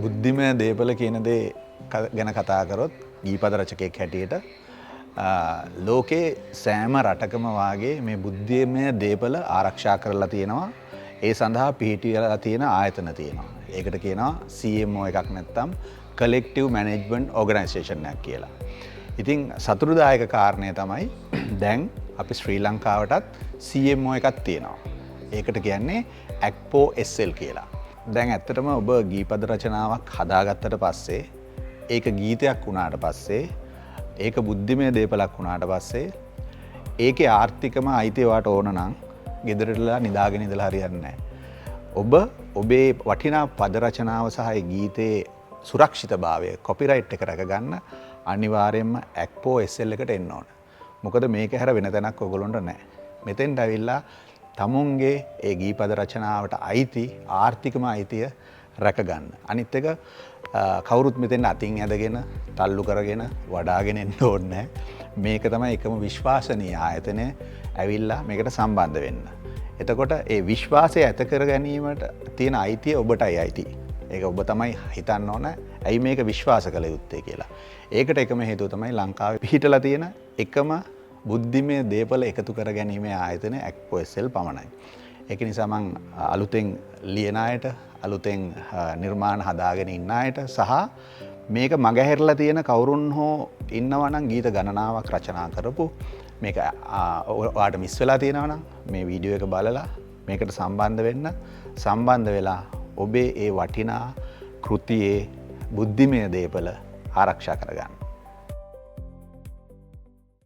බුද්ධිමය දේපල කියන දේ ගැන කතා කරොත්, ගීපද රචකයෙක් හැටියට ලෝකේ සෑම රටකම වාගේ මේ බුද්ධිමය දේපල ආරක්ෂා කරලා තියෙනවා. ඒ සඳහා පිහිටියලා තියෙන ආයතන තියෙනවා. ඒකට කියනවා CMO එකක් නැත්තම් කලෙක්ටිව් මැනේජ්මන්ට් ඕගනයිසේෂන් එකක් කියලා. ඉතින් සතුටුදායක කාරණය තමයි දැන් අපි ශ්‍රී ලංකාවටත් CMO එකක් තියෙනවා. ඒකට කියන්නේ ඇක්පෝ SL කියලා. දැන් ඇත්තටම ඔබ ගීපද රචනාවක් හදාගත්තට පස්සේ, ඒක ගීතයක් වුණාට පස්සේ, ඒක බුද්ධිමය දේපලක් වුණාට පස්සේ, ඒකේ ආර්ථිකම අයිතිය ඔයාට ඕන නම් ගෙදරටලා නිදාගෙන ඉඳලා හරියන්නේ නැහැ. ඔබ ඔබේ වටිනා පද රචනාව සහ ඒ ගීතයේ සුරක්ෂිතභාවය, කොපිරයිට් එක රැකගන්න අනිවාර්යයෙන්ම ඇක්පෝ SL එකට එන්න ඕන. මොකද මේක හැර වෙන තැනක් ඔයගොල්ලන්ට නැහැ. මෙතෙන්ට ඇවිල්ලා තමුන්ගේ ඒ ගීපද රචනාවට අයිති ආර්ථිකම අයිතිය රැකගන්න. අනිත් එක කවුරුත් මෙතෙන් අතින් ඇදගෙන තල්ලු කරගෙන වඩාගෙන එන්න ඕනේ නැහැ. මේක තමයි එකම විශ්වාසනීය ආයතනය. ඇවිල්ලා මේකට සම්බන්ධ වෙන්න. එතකොට ඒ විශ්වාසය ඇති කර ගැනීමට තියෙන අයිතිය ඔබටයි අයිති. ඒක ඔබ තමයි හිතන්න ඕන ඇයි මේක විශ්වාස කළ යුත්තේ කියලා. ඒකට එකම හේතුව තමයි ලංකාවේ පිහිටලා තියෙන එකම බුද්ධිමය දේපල එකතු කර ගැනීමේ ආයතනය ඇක්පෝ SL පමණයි. ඒක නිසා මං අලුතෙන් ලියන අයට, අලුතෙන් නිර්මාණ හදාගෙන ඉන්න අයට සහ මේක මගහැරලා තියෙන කවුරුන් හෝ ඉන්නවා නම්, ගීත ගණනාවක් රචනා කරපු මේක ඔයාට මිස් වෙලා තියෙනවා නම්, මේ වීඩියෝ එක බලලා මේකට සම්බන්ධ වෙන්න. සම්බන්ධ වෙලා ඔබේ ඒ වටිනා කෘතියේ බුද්ධිමය දේපල ආරක්ෂා කරගන්න.